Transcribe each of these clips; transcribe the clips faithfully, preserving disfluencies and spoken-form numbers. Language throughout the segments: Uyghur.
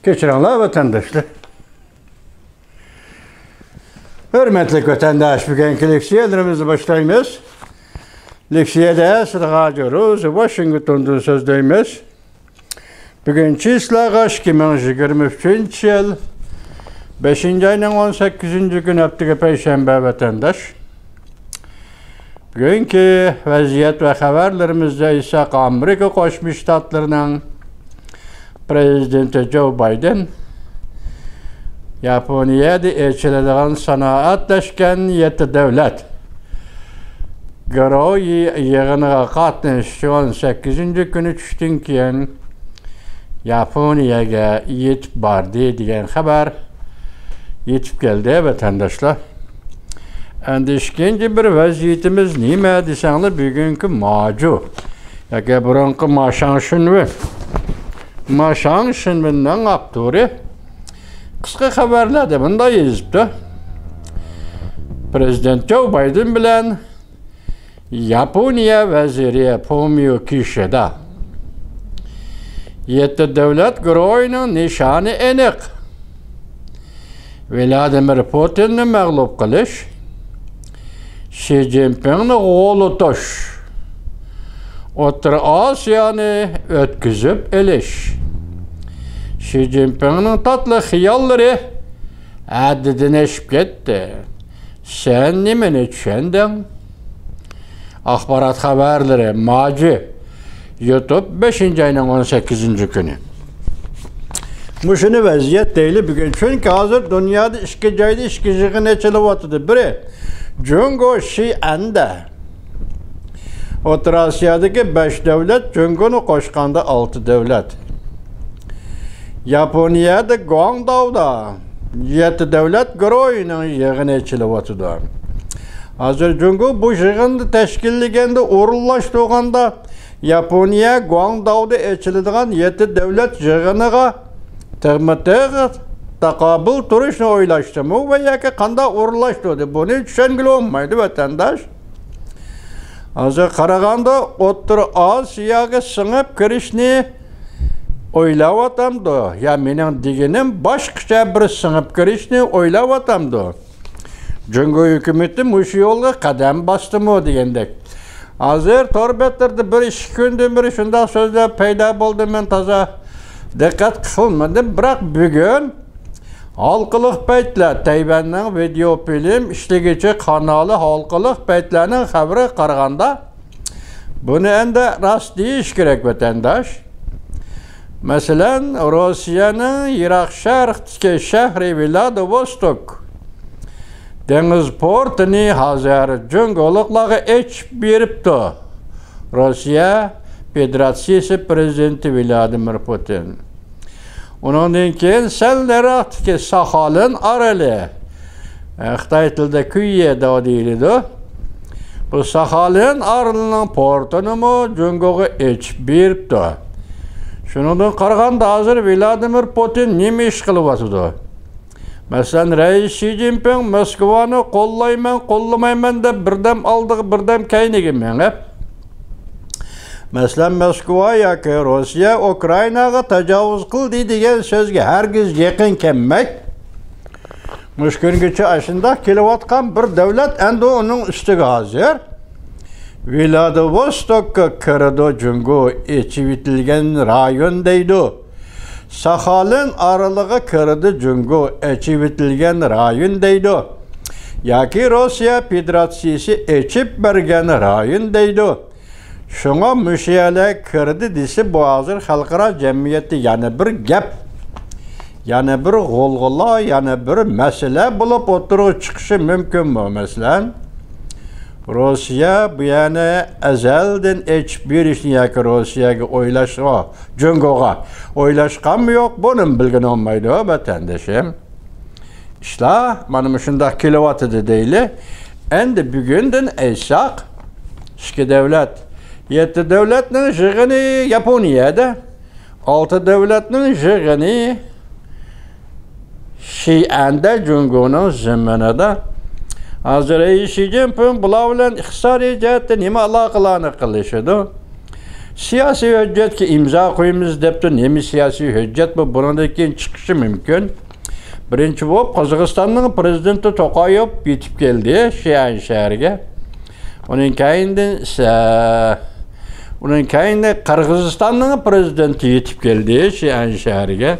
كەچۈرۈڭلار، ۋەتەنداشلار. ھۆرمەتلىك ۋەتەنداش، بۈگۈنكى لېكسىيەلىرىمىزنى باشلايمىز. لېكسىيەدە سىلىغا جۇرۇز ۋاشىنگتوندىن سۆزلەيمىز. بۈگۈن چىسلاغا ئىككى مىڭ يىگىرمە ئۈچىنچى يىل، بەشىنچى ئاينىڭ ئون سەككىزىنچى كۈنى، ھەپتىگە پەيشەنبە، ۋەتەنداش. بۈگۈنكى ۋەزىيەت ۋە خەۋەرلىرىمىزدە ئېيتساق، ئامېرىكا قوشما شتاتلىرىنىڭ پرېزىدېنتى جو بايدېن ياپونىيەدە ئېچىلىدىغان سانائەتلەشكەن يەتتە دۆلەت گىرويى يىغىنىغا قاتنىشىش ئۈچۈن سەككىزىنچى كۈنى چۈشتىن كېيىن ياپونىيەگە يېتىپ باردى دېگەن خەۋەر يېتىپ كەلدى، ۋەتەنداشلار. ئەندى ئىككىنچى بىر ۋەزىيىتىمىز نېمە دېسەڭلار، بۈگۈنكى ماجۇ ياكى بۇرۇنقى ماشاڭ شىنۋېن، ماشاڭ شىنۋېننىڭ ئاپتورى قىسقا خەۋەرلەردە مۇنداق يېزىپتۇ: پرېزىدېنت جو بايدېن بىلەن ياپونىيە ۋەزىرى فۇمىيو كىشىدا. يەتتە دۆلەت گۇرۇھىنىڭ نىشانى ئېنىق: ۋلادىمىر پۇتىننى مەغلۇپ قىلىش، شى جىنپىڭنى غۇلىتىش، ئوتتۇرا ئاسىيانى ئۆتكۈزۈپ ئېلىش. شى جىنپىڭنىڭ تاتلىق خىياللىرى ھەددىدىن ئېشىپ كەتتى. سەن نېمىنى چۈشەندىڭ؟ ئاخبارات خەۋەرلىرى، ماجى، يۇتۇب، بەشىنچى ئاينىڭ ئون سەككىزىنچى كۈنى. مۇشۇنى ۋەزىيەت دەيلى بۈگۈن. چۈنكى ھازىر دۇنيادا ئىككى جايدا ئىككى يىغىن ئېچىلىۋاتىدۇ. بىرى جۇڭگو شىئەندە. ئوتتۇرا ئاسىيادىكى بەش دۆلەت، جۇڭگونى قوشقاندا ئالتە دۆلەت. ياپونىيەدە گۇاڭداۋدا يەتتە دۆلەت گۇرۇھىنىڭ يىغىنى ئېچىلىۋاتىدۇ. ھازىر جۇڭگو بۇ يىغىندا تەشكىللىگەندە، ئورۇنلاشتۇرغاندا ياپونىيە گۇاڭداۋدا ئېچىلىدىغان يەتتە دۆلەت يىغىنىغا تىغمۇ تىغ تاقابىل تۇرۇشنى ئويلاشتىمۇ ۋە ياكى قانداق ئورۇنلاشتۇردى، بۇنى چۈشەنگىلى بولمايدۇ، ۋەتەنداش. ھازىر قارىغاندا، ئوتتۇرا ئاسىياغا سىڭىپ كىرىشنى ئويلاۋاتامدۇ؟ يا مېنىڭ دېگىنىم باشقىچە بىر سىڭىپ كىرىشنى ئويلاۋاتامدۇ؟ جۇڭگو ھۆكۈمىتى مۇشۇ يولغا قەدەم باستىمۇ دېگەندەك. ھازىر تور بەتلىرىدە بىر ئىككى كۈندىن بېرى شۇنداق سۆزلەر پەيدا بولدى، مەن تازا دىققەت قىلمىدىم. بىراق بۈگۈن ھالقىلىق بەتلەر، تەيۋەننىڭ ۋىدېئو فىلىم ئىشلىگۈچى قانالى ھالقىلىق بەتلەرنىڭ خەۋىرىگە قارىغاندا، بۇنى ئەندى راست دېيىش كېرەك، ۋەتەنداش. مەسىلەن، روسىيەنىڭ يىراق شەرقتىكى شەھىرى ۋلادىۋوستوك دېڭىز پورتىنى ھازىر جۇڭگولۇقلارغا ئېچىپ بېرىپتۇ روسىيە فېدېراتسىيىسى پرېزىدېنتى ۋلادىمىر پۇتىن. ئۇنىڭدىن كېيىن سەل نېرىراقتىكى ساخالىن ئارىلى، خىتاي تىلىدا كۈييې داۋ دېيىلىدۇ. بۇ ساخالىن ئارىلىنىڭ پورتىنىمۇ جۇڭگوغا ئېچىپ بېرىپتۇ. شۇنىڭدىن قارىغاندا، ھازىر ۋلادىمىر پۇتىن نېمە ئىش قىلىۋاتىدۇ؟ مەسىلەن، رەئىس شى جىنپىڭ موسكۋانى قوللايمەن، قوللىمايمەن دەپ، بىردەم ئالدىغا، بىردەم كەينىگە مېڭىپ، مەسىلەن، موسكۋا ياكى روسىيە ئۇكرائىناغا تاجاۋۇز قىلدى دېگەن سۆزگە ھەرگىز يېقىن كەلمەي، مۇشۇ كۈنگىچە ئاشۇنداق كېلىۋاتقان بىر دۆلەت ئەمدى ئۇنىڭ ئۈستىگە ھازىر ۋلادىۋوستوكقا كىرىدۇ، جۇڭگو ئېچىۋېتىلگەن رايون دەيدۇ. ساخالىن ئارىلىغا كىرىدۇ، جۇڭگو ئېچىۋېتىلگەن رايون دەيدۇ. ياكى روسىيە فېدېراتسىيىسى ئېچىپ بەرگەن رايون دەيدۇ. شۇڭا مۇشۇ يەرلەرگە كىردى دېسە، بۇ ھازىر خەلقئارا جەمئىيەتتە يەنە بىر گەپ، يەنە بىر غۇلغۇلا، يەنە بىر مەسىلە بولۇپ ئوتتۇرىغا چىقىشى مۇمكىنمۇ؟ مەسىلەن، روسىيە بۇ يەرنى ئەزەلدىن ئېچىپ بېرىشنى ياكى روسىيەگە ئويلاشقا، جۇڭگوغا ئويلاشقانمۇ يوق، بۇنىمۇ بىلگىلى بولمايدۇ، ۋەتەندىشىم. ئىشلار مانا مۇشۇنداق كېلىۋاتىدۇ دەيلى. ئەندى بۈگۈندىن ئېيتساق، ئىككى دۆلەت، يەتتە دۆلەتنىڭ يىغىنى ياپونىيەدە، ئالتە دۆلەتنىڭ يىغىنى شىئەندە، جۇڭگونىڭ زېمىنىدا. ھازىر شى جىنپىڭ بۇلار بىلەن ئىقتىسادىي جەھەتتە نېمە ئالاقىلارنى قىلىشىدۇ؟ سىياسىي ھۆججەتكە ئىمزا قويىمىز دەپتۇ. نېمە سىياسىي ھۆججەت بۇ؟ بۇنىڭدىن كېيىن چىقىشى مۇمكىن. بىرىنچى بولۇپ، قازاقىستاننىڭ پرېزىدېنتى توقايېۋ يېتىپ كەلدى شيەن شەھىرىگە. ئۇنىڭ كەينىدىن، ئۇنىڭ كەينىدىن قىرغىزىستاننىڭ پرېزىدېنتى يېتىپ كەلدى شيەن شەھىرىگە.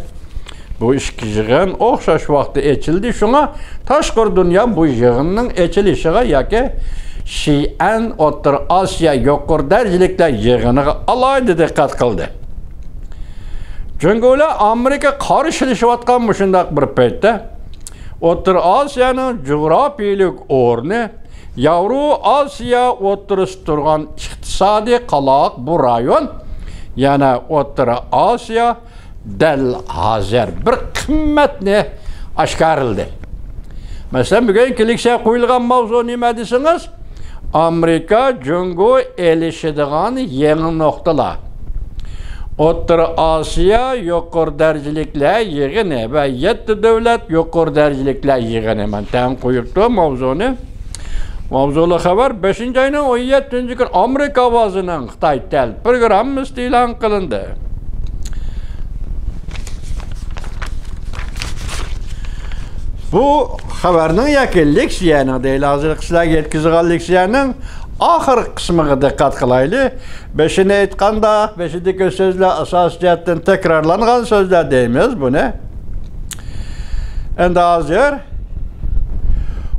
بۇ ئىككى يىغىن ئوخشاش ۋاقىتتا ئېچىلدى، شۇڭا تاشقىرى دۇنيا بۇ يىغىننىڭ ئېچىلىشىغا ياكى شىئەن ئوتتۇرا ئاسىيا يۇقىرى دەرىجىلىكلەر يىغىنىغا ئالاھىدە دىققەت قىلدى. جۇڭگو بىلەن ئامېرىكا قارشىلىشىۋاتقان مۇشۇنداق بىر پەيتتە، ئوتتۇرا ئاسىيانىڭ جۇغراپىيىلىك ئورنى، ياۋرو ئاسىيا ئوتتۇرىسىدا تۇرغان ئىقتىسادىي قالاق بۇ رايون، يەنى ئوتتۇرا ئاسىيا دەل ھازىر بىر قىممەتنى ئاشكارىلىدى. مەسىلەن، بۈگۈنكى لېكسىيە قويۇلغان ماۋزۇ نېمە دېسىڭىز، ئامېرىكا جۇڭگو ئېلىشىدىغان يېڭى نۇقتىلار. ئوتتۇرا ئاسىيا يۇقىرى دەرىجىلىكلەر يىغىنى ۋە يەتتە دۆلەت يۇقىرى دەرىجىلىكلەر يىغىنى. مەن تەڭ قويۇپتۇ ماۋزۇنى. ماۋزۇلۇق خەۋەر بەشىنچى ئاينىڭ ئون يەتتىنچى كۈنى ئامېرىكا ئاۋازىنىڭ خىتاي تەل پروگراممىسىدا ئېلان قىلىندى. بۇ خەۋەرنىڭ ياكى لېكسىيەنىڭ دەيلى، ھازىرقى سىلەرگە يەتكۈزىدىغان لېكسىيەنىڭ ئاخىرقى قىسمىغا دىققەت قىلايلى. بېشىنى ئېيتقاندا، بېشىدىكى سۆزلەر ئاساسىي جەھەتتىن تەكرارلانغان سۆزلەر دەيمىز بۇنى. ئەمدى ھازىر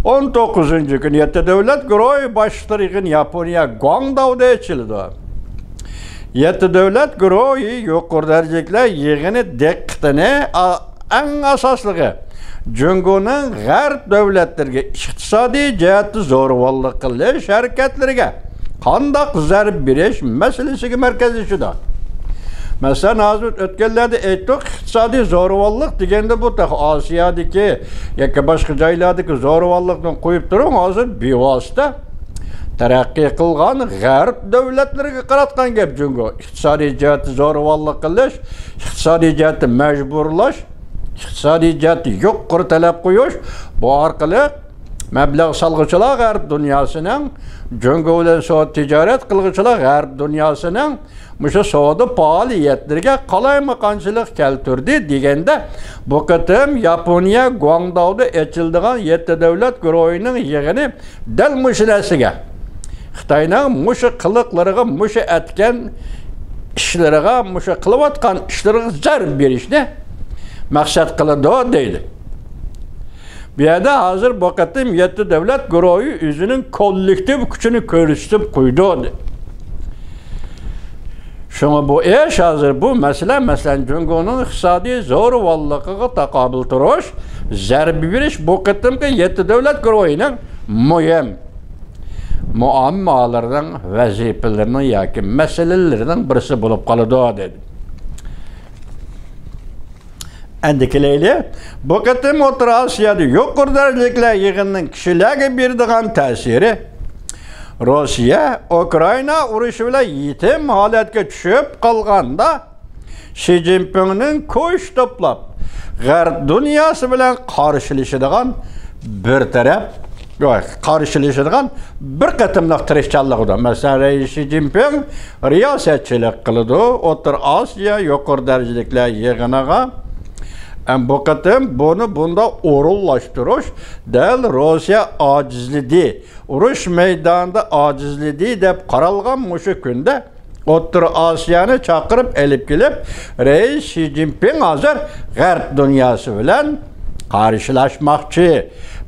ئون توققۇزىنچى كۈنى يەتتە دۆلەت گۇرۇھى باشلىقلىرى يىغىنى ياپونىيە گۇاڭداۋدا ئېچىلىدۇ. يەتتە دۆلەت گۇرۇھى يۇقىرى دەرىجىلىكلەر يىغىنى دىققىتىنى ئا-، ئەڭ ئاساسلىقى جۇڭگونىڭ غەرب دۆلەتلىرىگە ئىقتىسادىي جەھەتتە زورىۋاللىق قىلىش ھەرىكەتلىرىگە قانداق زەربە بېرىش مەسىلىسىگە مەركەزلىشىدۇ. مەسىلەن، ھازىر ئۆتكەنلەردە ئېيتتۇق، ئىقتىسادىي زورىۋاللىق دېگەندە بۇ تېخى ئاسىيادىكى ياكى باشقا جايلاردىكى زورىۋاللىقنى قويۇپ تۇرۇڭ، ھازىر بىۋاسىتە تەرەققىي قىلغان غەرب دۆلەتلىرىگە قاراتقان گەپ جۇڭگو. ئىقتىسادىي جەھەتتە زورىۋاللىق قىلىش، ئىقتىسادىي جەھەتتە مەجبۇرلاش، ئىقتىسادىي جەھەتتە يۇقىرى تەلەپ قويۇش، بۇ ئارقىلىق مەبلەغ سالغۇچىلار غەرب دۇنياسىنىڭ، جۇڭگو بىلەن سودا تىجارەت قىلغۇچىلار غەرب دۇنياسىنىڭ مۇشۇ سودا پائالىيەتلىرىگە قالايمىقانچىلىق كەلتۈردى دېگەندە، بۇ قېتىم ياپونىيە گۇاڭداۋدا ئېچىلىدىغان يەتتە دۆلەت گۇرۇھىنىڭ يىغىنى دەل مۇشۇ نەرسىگە، خىتاينىڭ مۇشۇ قىلىقلىرىغا، مۇشۇ ئەتكەن ئىشلىرىغا، مۇشۇ قىلىۋاتقان ئىشلىرىغا زەربە بېرىشنى مەقسەت قىلىدۇ دەيدۇ. بۇ يەردە ھازىر بۇ قېتىم يەتتە دۆلەت گۇرۇھى ئۆزىنىڭ كوللېكتىپ كۈچىنى كۆرسىتىپ قويدى. شۇڭا بۇ ئىش ھازىر، بۇ مەسىلە، مەسىلەن، جۇڭگونىڭ ئىقتىسادىي زورىۋاللىقىغا تاقابىل تۇرۇش، زەربە بېرىش بۇ قېتىمقى يەتتە دۆلەت گۇرۇھىنىڭ مۇھىم مۇئاممالىرىنىڭ، ۋەزىپىلىرىنىڭ ياكى مەسىلىلىرىنىڭ بىرسى بولۇپ قالىدۇ، دېدى. ئەمدى كېلەيلى، بۇ قېتىم ئوتتۇرا ئاسىيادا يۇقىرى دەرىجىلىكلەر يىغىنىنىڭ كىشىلەرگە بېرىدىغان تەسىرى، روسىيە ئۇكرائىنا ئۇرۇشى بىلەن يېتىم ھالەتكە چۈشۈپ قالغاندا، شى جىنپىڭنىڭ كۈچ توپلاپ، غەرب دۇنياسى بىلەن قارشىلىشىدىغان بىر تەرەپ، قارشىلىشىدىغان بىر قېتىملىق تىرىشچانلىقىدۇر. مەسىلەن، رەئىس شى جىنپىڭ رىياسەتچىلىك قىلىدۇ ئوتتۇرا ئاسىيا يۇقىرى دەرىجىلىكلەر يىغىنىغا. ئەم، بۇ قېتىم بۇنى بۇنداق ئورۇنلاشتۇرۇش دەل روسىيە ئاجىزلىدى، ئۇرۇش مەيدانىدا ئاجىزلىدى دەپ قارالغان مۇشۇ كۈندە ئوتتۇرا ئاسىيانى چاقىرىپ ئېلىپ كېلىپ، رەئىس شى جىنپىڭ ھازىر غەرب دۇنياسى بىلەن قارشىلاشماقچى.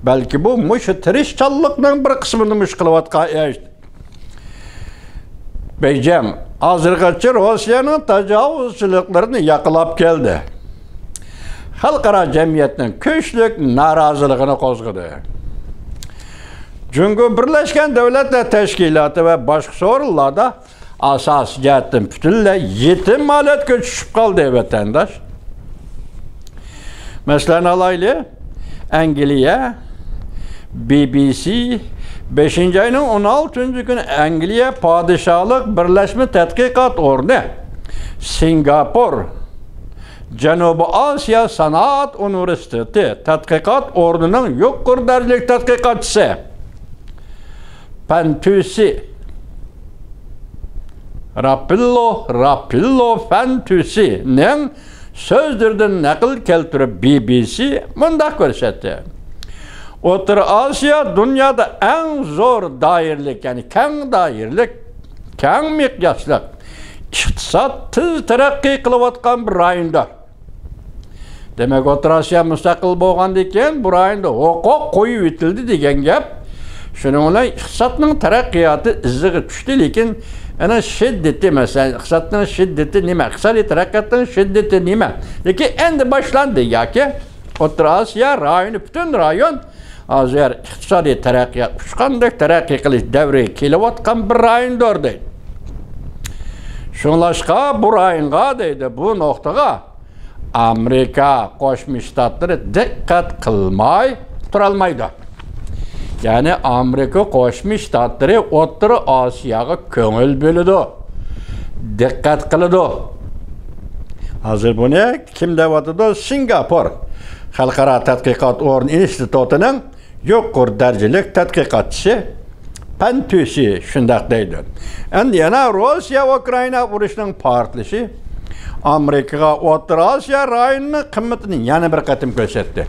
بەلكى بۇ مۇشۇ تىرىشچانلىقنىڭ بىر قىسمىنى مۇشۇ قىلىۋاتقان ئىش. بېيجىڭ ھازىرغىچە روسىيەنىڭ تاجاۋۇزچىلىقلىرىنى ياقلاپ كەلدى. خەلقئارا جەمئىيەتنىڭ كۈچلۈك نارازىلىقىنى قوزغىدى. جۇڭگو بىرلەشكەن دۆلەتلەر تەشكىلاتى ۋە باشقا سورۇنلاردا ئاساسىي جەھەتتىن پۈتۈنلەي يېتىم ھالەتكە چۈشۈپ قالدى، ۋەتەنداش. مەسىلەن ئالايلى، ئەنگلىيە، بى بى سى، بەشىنچى ئاينىڭ ئون ئالتىنچى كۈنى ئەنگلىيە پادىشاھلىق بىرلەشمە تەتقىقات ئورنى، سىنگاپور، جەنۇبىي ئاسىيا سانائەت ئۇنىۋېرسىتېتى تەتقىقات ئورنىنىڭ يۇقىرى دەرىجىلىك تەتقىقاتچىسى، پەن تۈسى، راپىللو، راپىللو فەنتۈسىنىڭ سۆزلىرىدىن نەقىل كەلتۈرۈپ، بى بى سى مۇنداق كۆرسەتتى: ئوتتۇرا ئاسىيا دۇنيادا ئەڭ زور دائىرىلىك، يەنى كەڭ دائىرىلىك، كەڭ مىقياسلىق، ئىقتىساد تېز تەرەققىي قىلىۋاتقان بىر رايوندۇر. دېمەك، ئوتتۇرا ئاسىيا مۇستەقىل بولغاندىن كېيىن، بۇ رايوندا ھوقۇق قويۇۋېتىلدى دېگەن گەپ. شۇنىڭ بىلەن ئىقتىسادنىڭ تەرەققىياتى ئىزىغا چۈشتى، لېكىن ئەنە شىددىتى، مەسىلەن، ئىقتىسادنىڭ شىددىتى نېمە؟ ئىقتىسادىي تەرەققىياتنىڭ شىددىتى نېمە؟ لېكىن ئەمدى باشلاندى، ياكى ئوتتۇرا ئاسىيا رايونى، پۈتۈن رايون ھازىر ئىقتىسادىي تەرەققىيات ئۇچقاندەك تەرەققىي قىلىش دەۋرىگە كېلىۋاتقان بىر رايوندۇر، دەيدۇ. شۇڭلاشقا بۇ رايونغا، دەيدۇ، بۇ نۇقتىغا ئامېرىكا قوشما شتاتلىرى دىققەت قىلماي تۇرالمايدۇ. يەنى ئامېرىكا قوشما شتاتلىرى ئوتتۇرا ئاسىياغا كۆڭۈل بۆلىدۇ، دىققەت قىلىدۇ. ھازىر بۇنى كىم دەۋاتىدۇ؟ سىنگاپور خەلقئارا تەتقىقات ئورنى ئىنستىتۇتىنىڭ يۇقىرى دەرىجىلىك تەتقىقاتچىسى پەن تۈسى شۇنداق دەيدۇ. ئەمدى يەنە روسىيە ئۇكرائىنا ئۇرۇشىنىڭ پارتلىشى ئامېرىكىغا ئوتتۇرا ئاسىيا رايونىنىڭ قىممىتىنى يەنە بىر قېتىم كۆرسەتتى.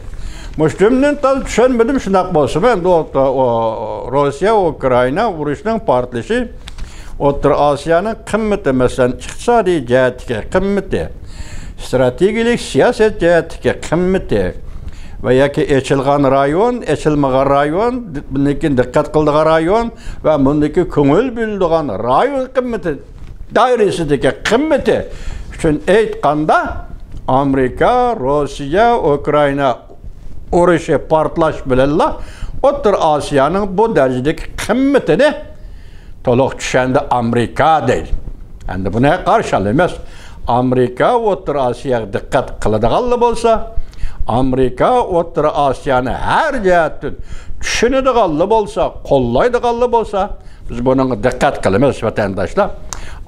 مۇشۇ جۈملىنى تازا چۈشەنمىدىم، شۇنداق بولسىمۇ، ئەمدى ئوت-، ئو-، روسىيە ئۇكرائىنا ئۇرۇشىنىڭ پارتلىشى ئوتتۇرا ئاسىيانىڭ قىممىتى، مەسىلەن، ئىقتىسادىي جەھەتتىكى قىممىتى، ئىستراتېگىيەلىك سىياسەت جەھەتتىكى قىممىتى ۋە ياكى ئېچىلغان رايون، ئېچىلمىغان رايون، بۇندىن كېيىن دىققەت قىلىدىغان رايون ۋە بۇندىكى كۆڭۈل بۆلىدىغان رايون قىممىتى دائىرىسىدىكى قىممىتى ئۈچۈن ئېيتقاندا، ئامېرىكا، روسىيە، ئۇكرائىنا ئۇرۇشى پارتلاش بىلەنلا ئوتتۇرا ئاسىيانىڭ بۇ دەرىجىدىكى قىممىتىنى تولۇق چۈشەندى ئامېرىكا، دەيدۇ. ئەمدى بۇنى قارشى ئالىمىز. ئامېرىكا ئوتتۇرا ئاسىياغا دىققەت قىلىدىغانلا بولسا، ئامېرىكا ئوتتۇرا ئاسىيانى ھەر جەھەتتىن چۈشىنىدىغانلا بولسا، قوللايدىغانلا بولسا، بىز بۇنىڭغا دىققەت قىلىمىز، ۋەتەنداشلار.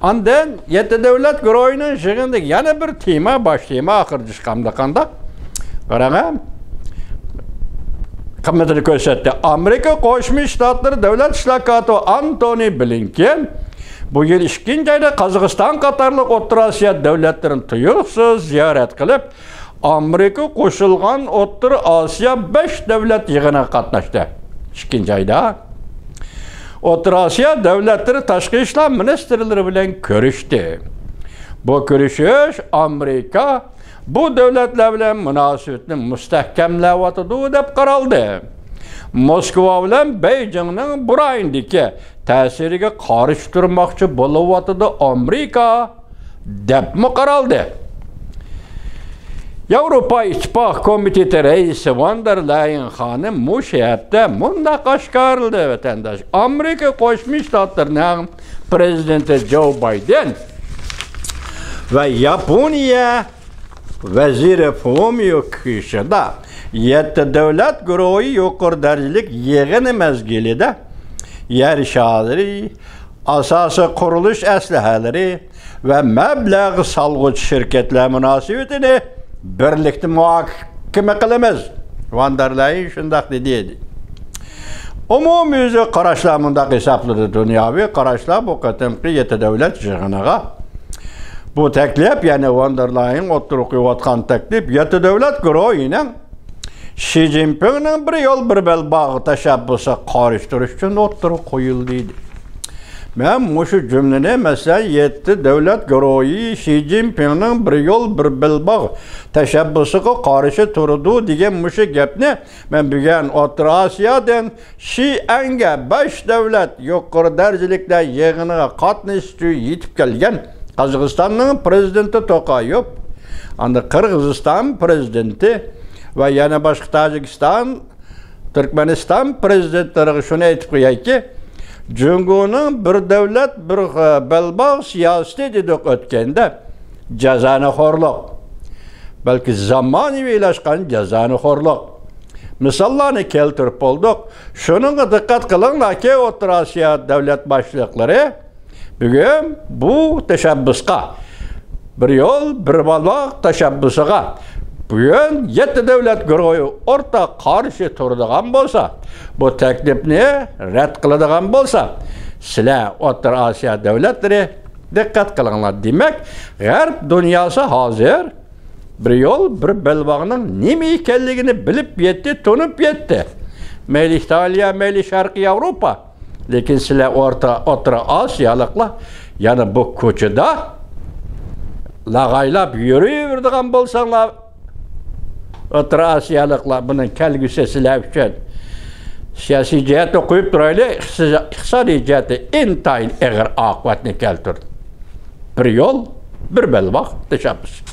ئاندىن يەتتە دۆلەت گۇرۇھىنىڭ يىغىنىدىكى يەنە بىر تېما، باش تېما، ئاخىرىدا چىققاندا قانداق؟ قاراڭ، قىممىتىنى كۆرسەتتى. ئامېرىكا قوشما شتاتلىرى دۆلەت ئىشلار كاتىپى ئانتونى بلىنكېن بۇ يىل ئىككىنچى ئايدا قازاقىستان قاتارلىق ئوتتۇرا ئاسىيا دۆلەتلىرىنى تۇيۇقسىز زىيارەت قىلىپ، ئامېرىكا قوشۇلغان ئوتتۇرا ئاسىيا بەش دۆلەت يىغىنىغا قاتناشتى. ئىككىنچى ئايدا ئوتتۇرا ئاسىيا دۆلەتلىرى تاشقى ئىشلار مىنىستىرلىرى بىلەن كۆرۈشتى. بۇ كۆرۈشۈش ئامېرىكا بۇ دۆلەتلەر بىلەن مۇناسىۋىتىنى مۇستەھكەملەۋاتىدۇ دەپ قارالدى. موسكۋا بىلەن بېيجىڭنىڭ بۇ رايوندىكى تەسىرىگە قارشى تۇرماقچى بولۇۋاتىدۇ ئامېرىكا، دەپمۇ قارالدى. ياۋروپا ئىتتىپاق كومىتېتى رەئىسى ۋان دېر لايېن خانىم مۇشۇ ھەپتە مۇنداق ئاشكارىلىدى، ۋەتەنداش. ئامېرىكا قوشما شتاتلىرىنىڭ پرېزىدېنتى جو بايدېن ۋە ياپونىيە ۋەزىرى فۇمىيو كىشىدا يەتتە دۆلەت گۇرۇھى يۇقىرى دەرىجىلىك يىغىنى مەزگىلىدە يەر شارى، ئاساسىي قۇرۇلۇش ئەسلىھەلىرى ۋە مەبلەغ سالغۇچى شىركەتلەر مۇناسىۋىتىنى بىرلىكتە مۇھاكىمە قىلىمىز. ۋان دېر لايېن شۇنداق دېدى. ئومۇميۈزلۈك قاراشلار مۇنداق ھېسابلىدى، دۇنياۋى قاراشلار بۇ قېتىمقى يەتتە دۆلەت يىغىنىغا بۇ تەكلىپ، يەنى ۋان دېر لايېن ئوتتۇرىغا قويۇۋاتقان تەكلىپ يەتتە دۆلەت گۇرۇھىنىڭ شى جىنپىڭنىڭ بىر يول، بىر بەلباغ تەشەببۇسىغا قارشى تۇرۇش ئۈچۈن ئوتتۇرىغا قويۇلدى، دېدى. مەن مۇشۇ جۈملىنى، مەسىلەن، يەتتە دۆلەت گۇرۇھى شى جىنپىڭنىڭ بىر يول، بىر بەلباغ تەشەببۇسىغا قارشى تۇرىدۇ دېگەن مۇشۇ گەپنى مەن بۈگۈن ئوتتۇرا ئاسىيادىن شىئەنگە بەش دۆلەت يۇقىرى دەرىجىلىكلەر يىغىنىغا قاتنىشىش ئۈچۈن يېتىپ كەلگەن قازاقىستاننىڭ پرېزىدېنتى توقايېۋ، ئاندىن قىرغىزىستان پرېزىدېنتى ۋە يەنە باشقا تاجىكىستان، تۈركمەنىستان پرېزىدېنتلىرىغا شۇنى ئېيتىپ قويايكى، جۇڭگونىڭ بىر دۆلەت، بىر، ئە، بەلباغ سىياسىتى دېدۇق ئۆتكەندە، جازانىخورلۇق، بەلكى زامانىۋىلاشقان جازانىخورلۇق مىساللارنى كەلتۈرۈپ بولدۇق. شۇنىڭغا دىققەت قىلىڭلاركى، ئوتتۇرا ئاسىيا دۆلەت باشلىقلىرى بۈگۈن بۇ تەشەببۇسقا، بىر يول، بىر بەلباغ تەشەببۇسىغا بۈگۈن يەتتە دۆلەت گۇرۇھى ئورتاق قارشى تۇرىدىغان بولسا، بۇ تەكلىپنى رەت قىلىدىغان بولسا، سىلەر ئوتتۇرا ئاسىيا دۆلەتلىرى دىققەت قىلىڭلار، دېمەك، غەرب دۇنياسى ھازىر بىر يول، بىر بەلباغنىڭ نېمە ئىكەنلىكىنى بىلىپ يەتتى، تونۇپ يەتتى. مەيلى ئىتالىيە، مەيلى شەرقىي ياۋروپا. لېكىن سىلەر ئورتا، ئوتتۇرا ئاسىيالىقلار يەنە بۇ كوچىدا لاغايلاپ يۈرۈۋېرىدىغان بولساڭلار، ئوتتۇرا ئاسىيالىقلار، بۇنىڭ كەلگۈسى سىلەر ئۈچۈن، سىياسىي جەھەتتە قويۇپ تۇرايلى، ئىقتىسا-، ئىقتىسادىي جەھەتتە ئىنتايىن ئېغىر ئاقىۋەتنى كەلتۈردى. بىر يول، بىر بەلباغ تەشەببۇسى.